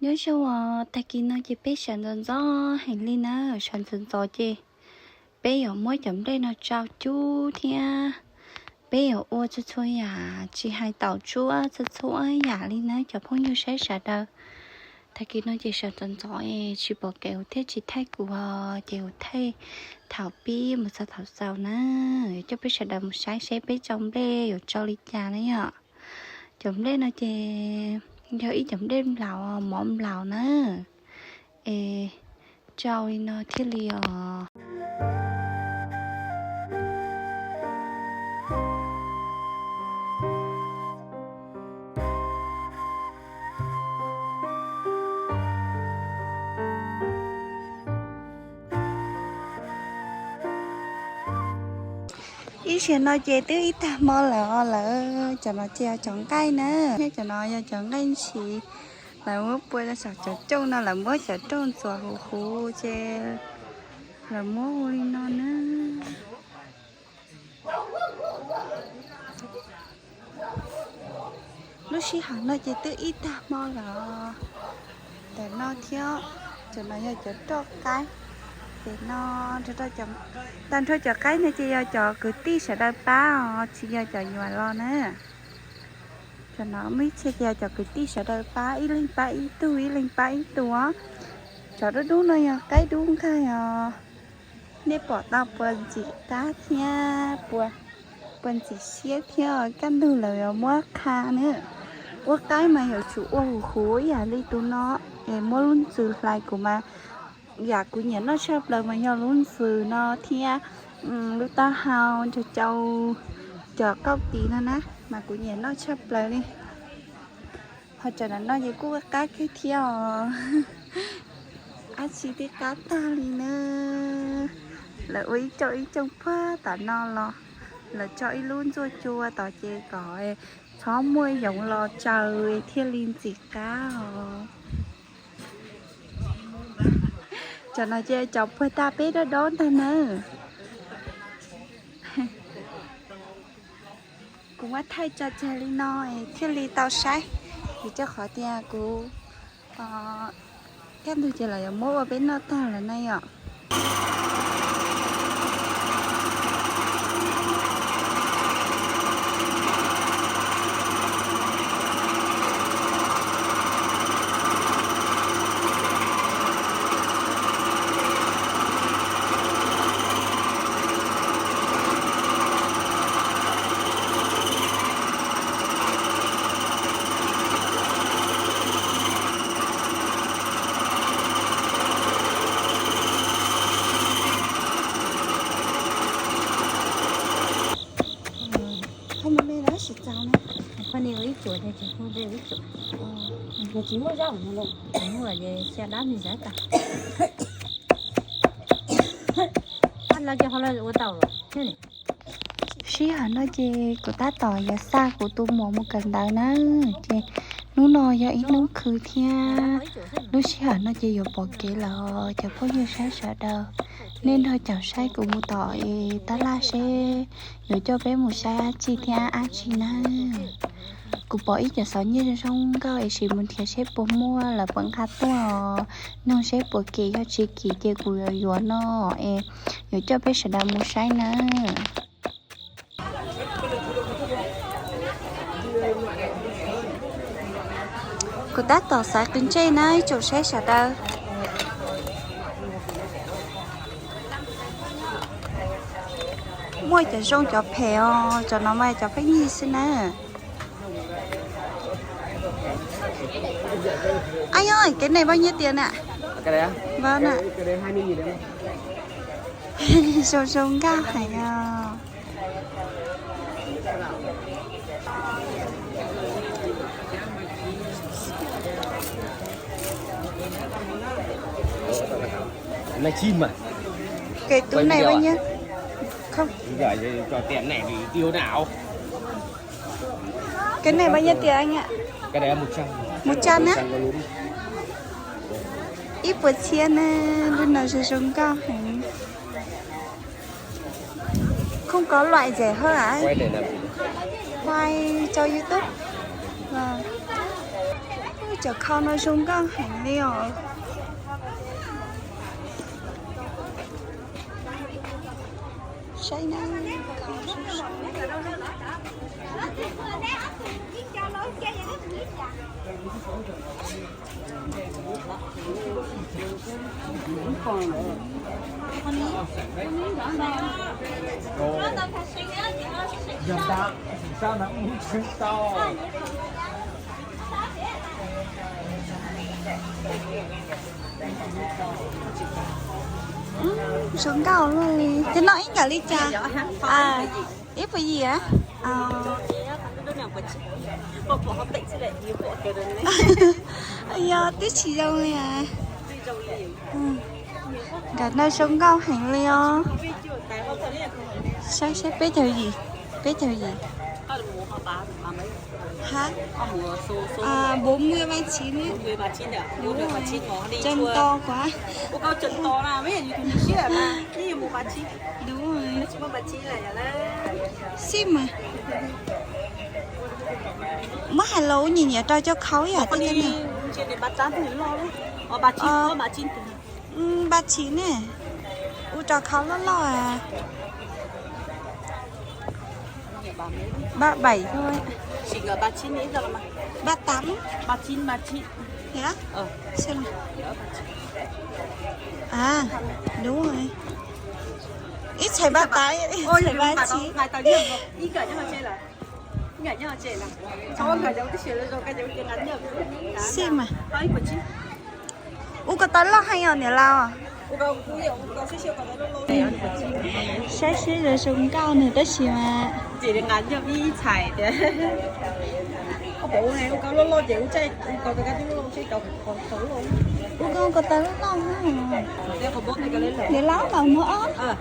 Nyob zoo os, tag kis no ces peb sawv ntxov ntxov heev li na, sawv ntxov ntxov ces peb yuav muab cov nplej no tsau cub thiab peb yuav ua txhua txhua yam, tsis hais taum tsuab, txhua txhua yam li na cov phooj ywg saib sawv daws. Tag kis no ces sawv ntxov ntxov es tsis pom kev kuv thiaj tsis thaij kuv os, ces kuv thaij thaum pib mus txog thaum xaus na. Coj peb sawv daws mus saib seb peb tsau nplej yuav tsau li cas na yom. Cov nplej no ces yog ib cov nplej nplaum, mov nplaum na. Es tsau li no thiaj li os. Ib zaug no ces twb ib tag hmo lawm os lawm. Cov no ces yog cov nqaij na, thiab cov no yog cov nqaij ntshis. Lawv muab pua rau saum cov rooj no, lawv muab cov rooj ntxuav huv huv ces lawv muab ua li no na. Lub sij hawm no ces twb ib tag hmo lawm. Ntawm no thiab, cov no yog cov roj qaib. Ces no, tag nrho cov qaib no ces yog cov kwv tij sawv daws pab os, tsis yog cov yuav los na. Cov no muaj ib txhia ces yog cov kwv tij sawv daws pab, ib leeg pab ib tug, ib leeg pab ib tug. Cov dub dub no yog qaib dub nqaij os. Nej pom tau puas ntxim qab thiab puas ntxim siab thiab? Kaj ntug lawv yuav muab qha na. Ua qaib mas yuav tsum ua huv huv ib yam li tus no, es muab lub ntxws hlais kuv mas. Yam kuv nyiam noj tshaj plaws mas yog lub ntxws no thiab lub taub hau nrog cau cov qauj tis no na, mas kuv nyiam noj tshaj plaws li. Ho cov no ces kuj qab kawg thiab os. Dab tsi twb qab tag li na. Lawv ua ib co ib co puag tom no los, lawv tso ib lub ntxuaj cua tom ces kom txhob muaj yoov los tsaws thiaj li ntxim qab os. Cov no ces cov puag ta peb dob dob ntag na. Kuv muab thaij tso tseg li no thiaj li tau saib, vim rau qhov tias kuv kaj ntug ces lawv yuav muab ua peb noj tag lawm na yom. Qhov me me no tsis txaus na. Qhov ni ua ib tsuam ces tsis hu ib tsuam. Ces tsis muaj zaub no, tsis muaj ces xya dab me zaub tas. Ab, lawv cov ho lawv ua tau thiab ni. Sij hawm no ces kuv tab tom yuav xa kuv tus muam mus kawm ntawv na, ces hnub no yog ib hnub khw thiab. Lub sij hawm no ces yuav pom kev lawm cov phooj ywg saib sawv daws. Nej nrog caum saib kuv mus tom es tab laj seb yuav coj peb mus saib dab tsi thiab dab tsi na. Kuv pom ib cov xov nyiaj zoo nkauj es sim mus nrhiav seb puas muaj lawv puas nqa tuaj, nug seb puas kim, yog tsis kim ces kuv yuav yuav no es yuav coj peb sawv daws mus saib na. Kuv tab tom xaiv qws ntsej na, ib tsoom saib sawv daws. Muaj cov zoo cov phem os, cov no mas cov pheej yig xwb na. Ab, yog kev neeg bao nhiêu tiền ạ? Vâng ạ. Zoo zoo nkauj heev os. Cái túi này bao nhiêu? Không. Giờ cho tiệm này thì tiêu nào? Cái này bao nhiêu tiền anh ạ? Cái đấy một trăm. Một trăm á? Một trăm có đúng. Ib puas txhiab na, lub no zoo zoo nkauj heev. Không có loại rẻ hơn à? Quay để làm gì? Quay cho YouTube. Vâng. Ui, Cov khau no zoo nkauj heev li os. Saib na. Zoo nkauj luaj li. Cov no ib nkawd li cas? Ib puas yim? Yog twb tsis zoo li. Nkawd no zoo nkauj heev li os. Saib saib peb caug yim, peb caug yim. Hả? À, bốn mươi ba chín ấy. Đúng rồi. Chân to quá. Đúng rồi. Muab hais lus nyiam nyiam rau cov khau yam tej no. Ba chín ne. Ua rau khau loj loj à. Ba bảy thôi. Ba tám. Hả? Xem nào. À, đúng rồi. Ít xài ba tám, ít xài ba chín. Xem mà. Ua ko taw loj heev os niam laus. Saib seb zoo zoo nkauj nws tab sis mas. Ua ko taw loj loj. Niam laus mam muag os.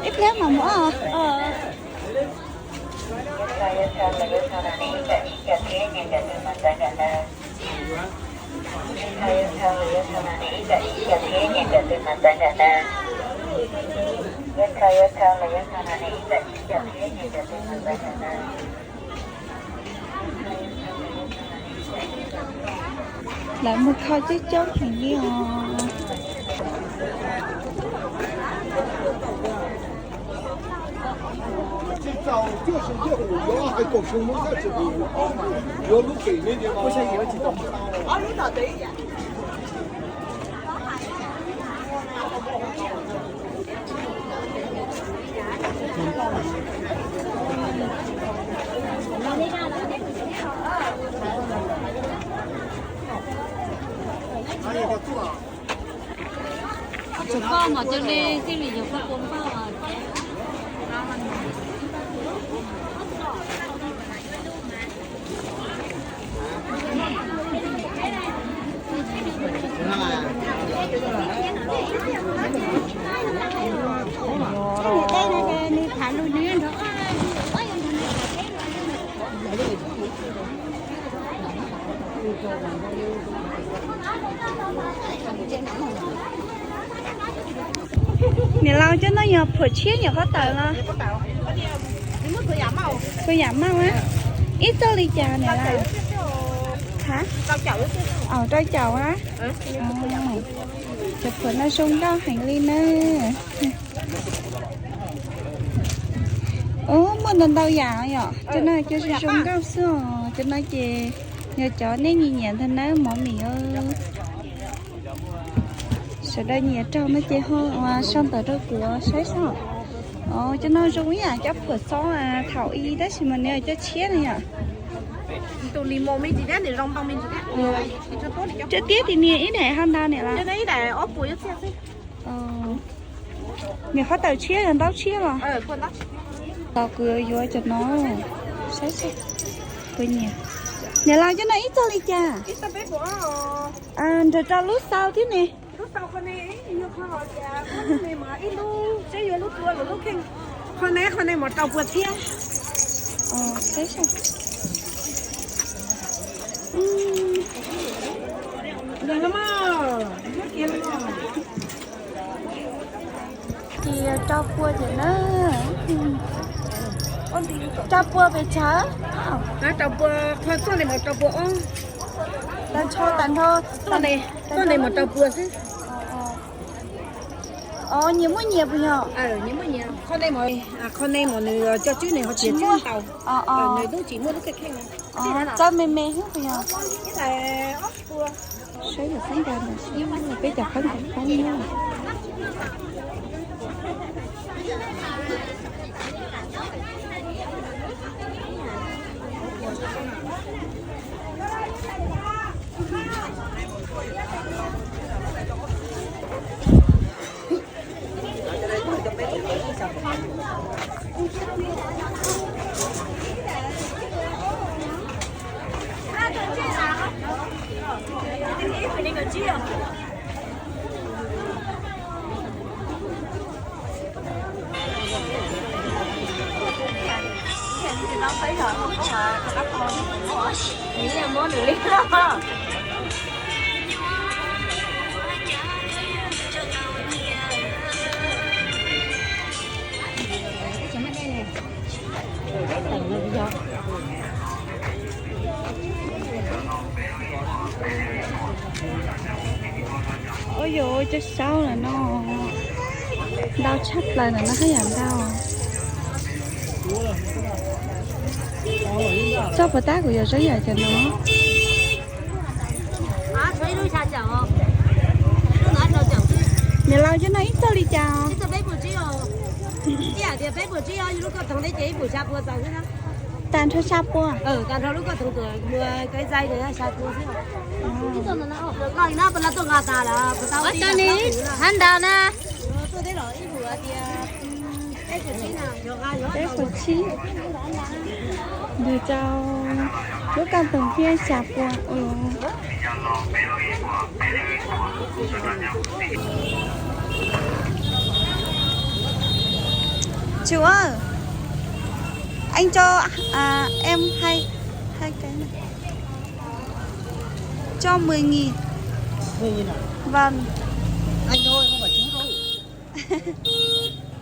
Ib pliag mam muag os. Lawv muag khau coob coob heev li os. Cov poj mas cov li thiaj li yog poj pua npauj. Niam laus, cov no yog phuam tshiab nyuam qhuav tawm los? Phuam yam maj a. Ib txoj li cas niam laus? Hả? Rau caum a. Cov phuam no zoo nkauj heev li na. Ub, muaj ntau ntau yam yom. Cov no cov zoo zoo nkauj xwb os. Cov no ces yog cov nej nyiam nyiam ntag nawb mov mim. Sawv daws nyiam raug no ces ho sau ntawv rau kuv saib xwb. Cov no zoo ib yam cov phuam xob thaum i tab sis mas nws cov tshiab na yom. Tshiab tiag tiag, niam ib daim ho ntau niam laus? Niam qhuav tawm tshiab yog ntaub tshiab los? Tos kuv yuav cov no saib seb puas nyiam. Niam laus, cov no ib txoj li cas? Nrog rau lub xaus thiab ne. Qhov ne, qhov ne mas rau pua thiab. Ces rau pua thiab na. Rau pua pes tsawg? Rau pua, qhov txoj ne mas rau pua ob. Tag nrho, tag nrho, txoj ne mas rau pua xwb. Nyias muaj nyias puas yog? Nyias muaj nyias. Qhov ne mas, qhov ne mas nws cov tswb ne ho tsis muaj tau. Nws twb tsis muaj lub kheej kheej. Txawj me me xwb puas yog? Saib yog peb nqa ntawd, peb cov qab ntawd pab nyiaj. Ua yuav cov saub ntawm no ntau tshaj plaws ntawm no haj yam ntau. Txoj puas tab kuv yuav zaub yam cov no. Niam laus, cov no ib txoj li cas? Tag nrho xya pua. Ua tau ni, hab ntau na. Peb puas tsib, ntawm rau lub koj tus thiab xya pua. Chủ ơi, anh cho à, em hai hai cái này. Cho mười nghìn. Mười nghìn à? Vâng. Anh thôi, không phải chú đâu.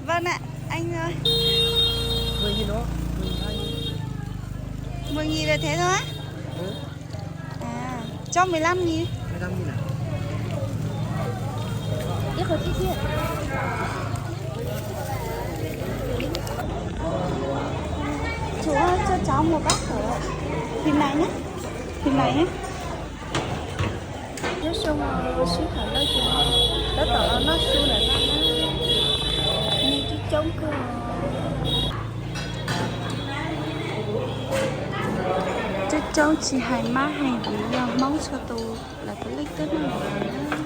Vâng ạ, anh ơi. Mười nghìn đó. Mười nghìn là thế thôi á? Ừ. À, cho mười lăm nghìn. Mười lăm nghìn à? Tiếp tục tiếp tiếp. Chú ơi, cho cháu một bát phở. Thịt này nhé. Thịt này nhé. Nyob zoo, sib tham lawm ces tab tom los noj su lawm no na. Nyiaj coob coob kawg. Coob coob tsis hais mab hais viv, yog Hmoob txhua tus lawv puav leej tuaj noj lawm na.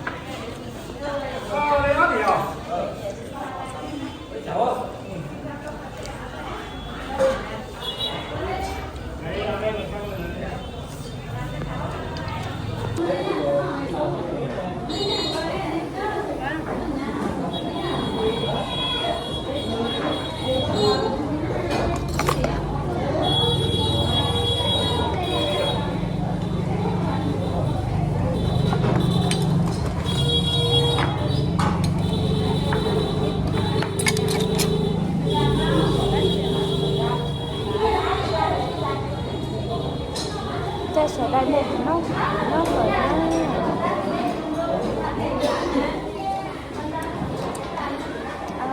Coj sawv daws mus noj, noj fawm na.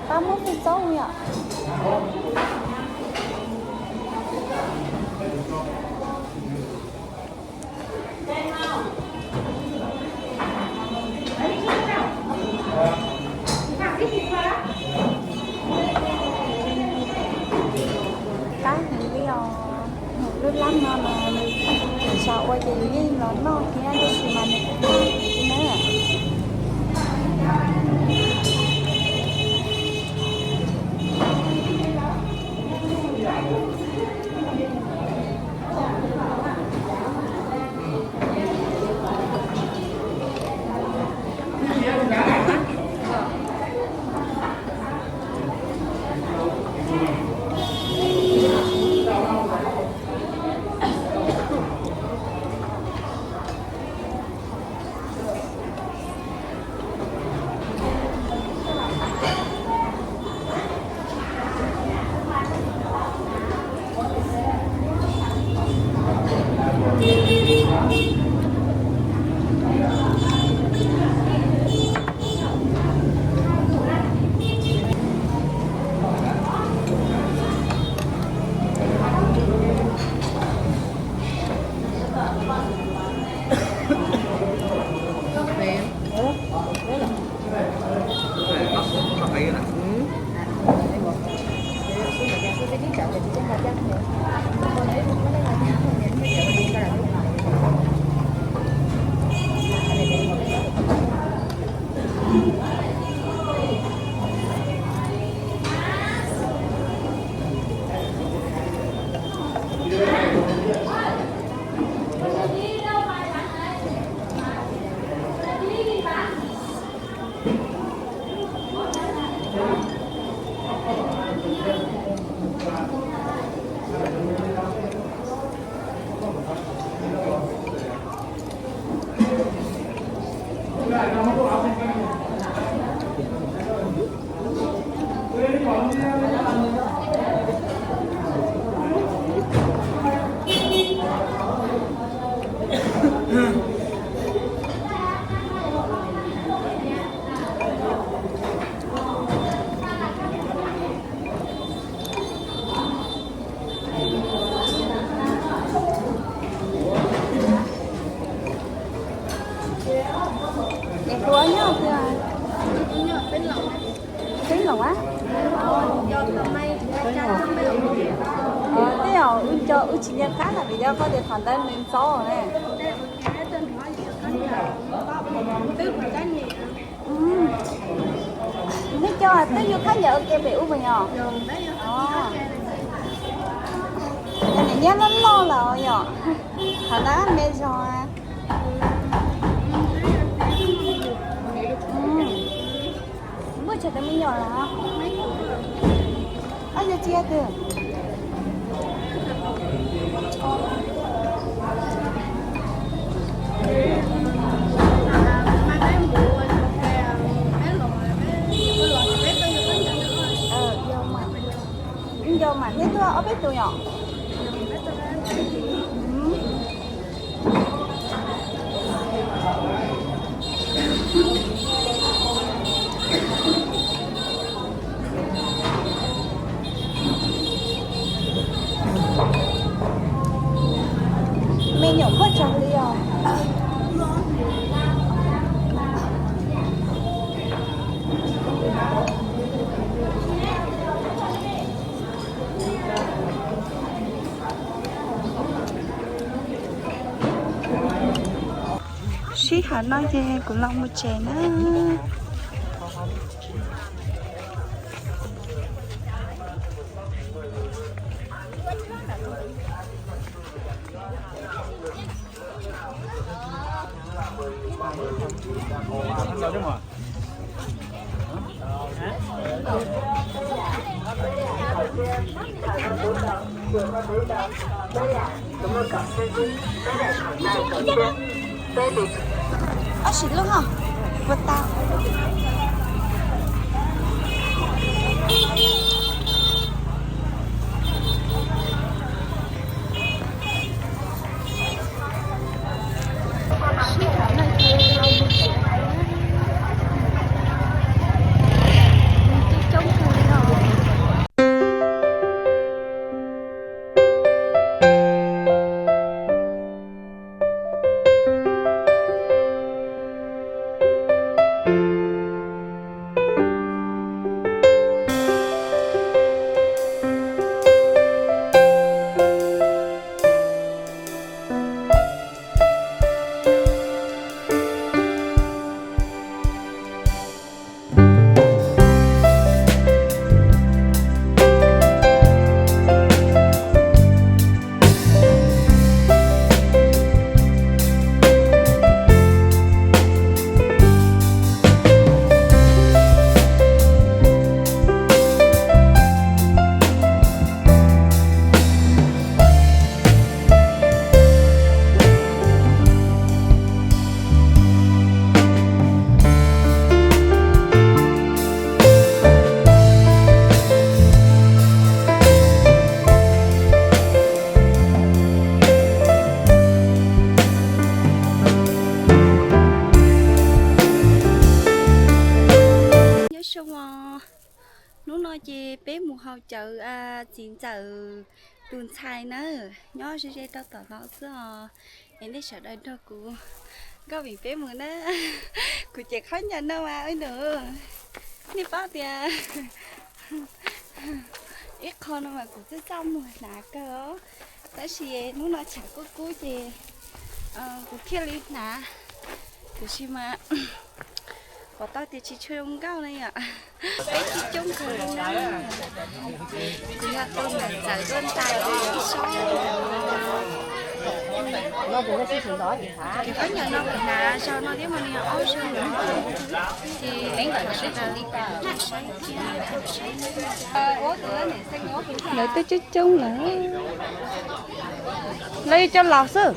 Pab muab fij txob yom. Qab heev li os, lub lab no mas nws tseem sov ua ces yus yeej los noj thiab, tab sis mas nws kuj heev na. Niam hluas nyob twg? Peb Loos a? Tej zaum wb nco wb tsis nco qab na, vim yog koj tias thaum ntawd nws ntxov ne. Neb cov twb yug thab nyiam ua ke pem ub puas yog? Yog niam nyab loj loj lawm yom? Thaum ntawd me zog. Muaj tsis tau me nyuam los? Ob yog tsis yog twg? Nco mas neb tuaj ob peb tus yom? Me nyuam koj tsaug li os. Sij hawm no ces kuv los mus tsev na. Ob sim lub hos, puas tau? Sij hawm no ces los mus tsev, coob coob kawg li os. Nyob zoo os, hnub no ces peb mus haus cawv txiv ntxawm tus ntxhais na, nyob ze ze rau tom no xwb os. Es nej sawv daws nrog kuv, nkauj vim peb mus na. Kuv cev khaub ncaws no mas ib nus, nej paub tias ib qho no mas kuv txawj txaj muag hnav kawg os. Tab sis hnub no tshav kub kub ces kuv thiaj li hnav, tiam sis mas pom tau tias tsis tshua zoo nkauj na yom. Peb coob coob kawg li na. Kuv yog tus niam ntxawm dua ntais tus tub saib. Ces khaub ncaws no kuv hnav zaug no thiab mas nws yog ob zaug no, ces sawv daws saib thiab saib. Lawv twb coob coob lawm. Lawv yuav coj los xwb.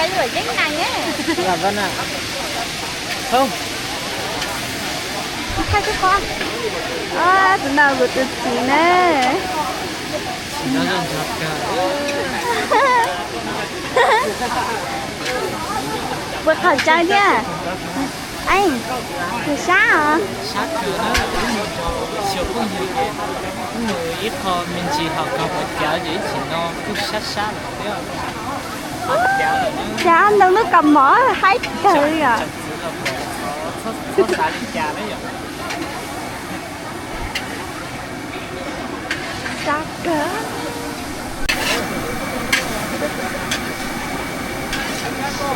Yeeb nees ne. Tus no kuv tus txiv ne. Puas qhov tsaw thiab? Tus sab os. Sab kawg na, wb mus rau xyuas phooj ywg ces wb mus ib qho me ntsis ho kawg pov cawv ces ib chim no kuj sab sab lawm thiab. Cas ntoo lub kaus mom haib kawg li os. Txhob xav li cas na yom. Sab kawg. Peb ho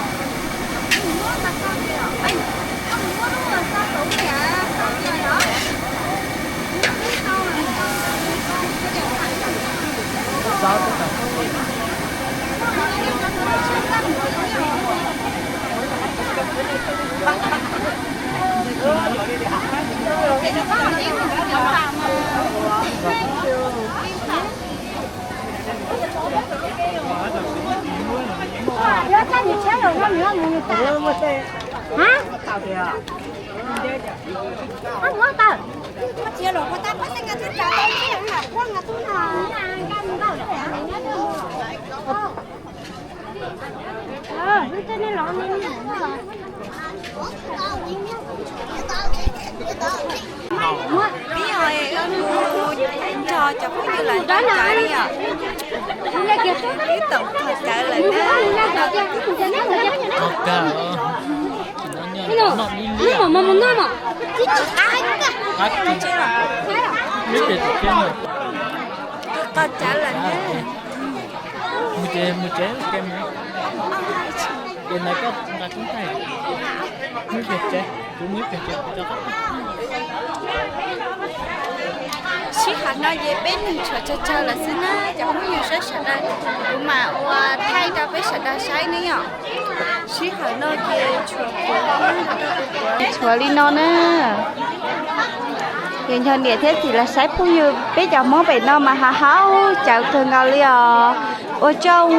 nrog cov phooj ywg lawv nrog cawv li yom. Twb tau thov cawv lawm na. Twb tau cawv lawm na. Mus tsev, mus tsev, ces ntawd koj nqa koob thaij, mus tsev, kuv mus tsev, kuv rov qab. Sij hawm no ces peb neeg tshuav tsawg tsawg lawm xwb na, cov phooj ywg saib sawv daws, kuv mam ua thaij rau peb sawv daws saib ne yom. Sij hawm no ces tshuav kuv, tshuav li no na. Ces nrog niam thiab txiv los saib phooj ywg, peb cov Hmoob pem no mas haus haus cawv kawg nkaus li os. Ua tsooj,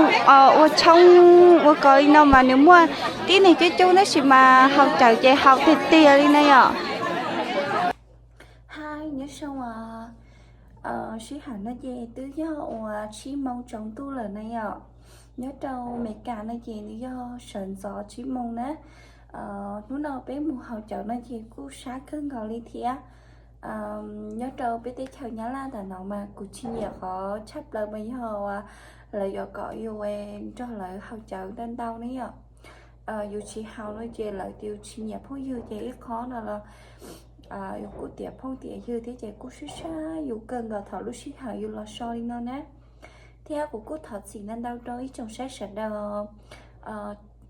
ua tshoob, ua kos li no mas nws muaj tib neeg coob coob tab sis mas haus cawv ces haus tiag tiag li na yom. Hi, nyob zoo os. Sij hawm no ces twb yog uas tsib moo tsaus ntuj lawm na yom. Nyob rau Amelikas no ces nws yog sawv ntxov tsib moo na. Hnub no peb mus haus cawv no ces kuj sab kawg nkaus li thiab. Nyob rau peb teb chaws Nyab Laj ntawm no mas kuv tsis nyiam qhov tshaj plaws mas yog uas lawv yuav kom yus nrog lawv haus cawv ntau ntau ne yom. Yus tsis haus no ces lawv tias yus tsis nyiam phooj ywg ces ib qho no los yus kuj tias phooj tias ywg thiab ces kuj sab sab yus kawg nkaus thaum lub sij hawm yus los so li no na. Thiab kuv kuj thov txim ntau ntau rau ib tsoom saib sawv daws.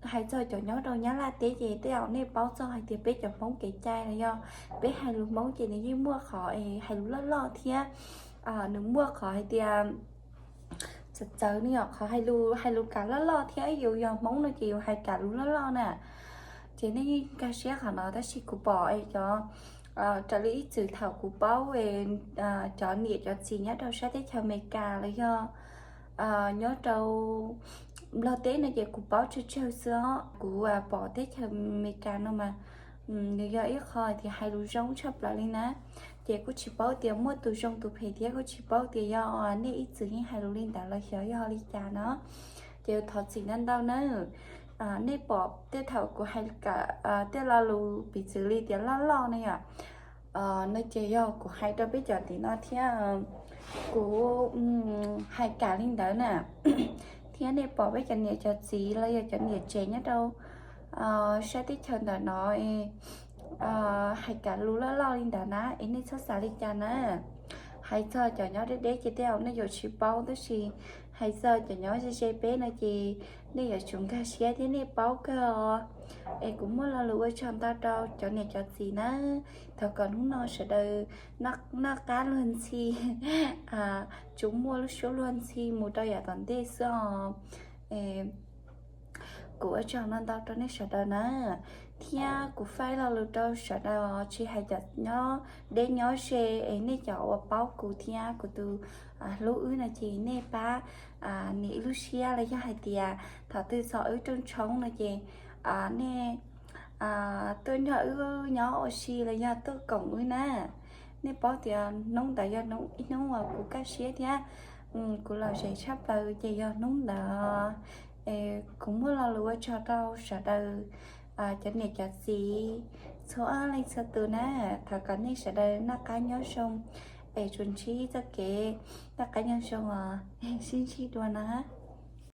Hais txog cov nyob rau Nyab Laj teb ces tej zaum nej paub txog hais tias peb cov Hmoob kev cai los yog peb hais lus Hmoob ces nws yeej muaj qhov hais lus loj loj thiab nws muaj qhov hais tias txawv txawv ne yom, qhov hais lus, hais lus kam loj loj thiab yus yog Hmoob no ces yus hais kam lus loj loj na. Ces nej yeej nkag siab qhov no tab sis kuv pom cov, raws li ib txwm thaum kuv paub cov niam cov txiv nyob rau sab teb chaws Amelikas los yog nyob rau Nplog teb no ces kuv paub tsawg tsawg xwb os. Kuv pom teb chaws Amelikas no mas nws yog ib qho tias hais lus zoo tshaj plaws li na. Ces kuj tsis paub tias muaj tus zoo tus phem thiab kuj tsis paub tias yog nej ib txwm yeej hais lus li ntawd los xyov yog li cas no. Ces thov txim ntau ntau na. Nej pom tej thaum kuv hais tej lo lus piv txwv li tias loj loj ne yom, no ces yog kuv hais rau peb cov tim no thiab kuv hais kam li ntawd na. Thiab nej pom peb cov niam cov txiv los yog cov niam tsev nyob rau sab teb chaws ntawm no hais kam lus loj loj li ntawd na es nej txhob xav li cas na. Hais txog cov nyob deb deb ces tej zaum nej yuav tsis paub tab sis hais txog cov nyob ze ze peb no ces nej yuav tsum nkag siab thiab nej paub kawg os. Es kuv muaj lo lus ua tsaug ntau rau cov niam cov txiv na. Thov kom hnub no sawv daws noj qab luag ntxhi, tsuas muaj lub suab luag ntxhi mus rau yav tom ntej xwb os. Kuv ua tsaug no ntau rau nej sawv daws na. Thiab kuv faib lo lus rau sawv daws, tsis hais cov nyob deb nyob ze es nej cov uas paub kuv thiab kuv tus hlub wb no ces nej pab nias ib lub siab los yog hais tias thaum twg txog wb rooj tshoob no ces nej tuaj nrog wb nyob ua si los yog tuaj koom wb na. Nej paub tias hnub ntawd yog ib hnub uas kuv kaj siab thiab kuv lom zem tshaj plaws ces yog hnub ntawd. Kuv muaj lo lus ua tsaug rau sawv daws cov niam cov txiv txhua leej txhua tus na. Thov kom nej sawv daws noj qab nyob zoo es tsuas ntsib txoj kev noj qab nyob zoo os. Sib ntsib dua na.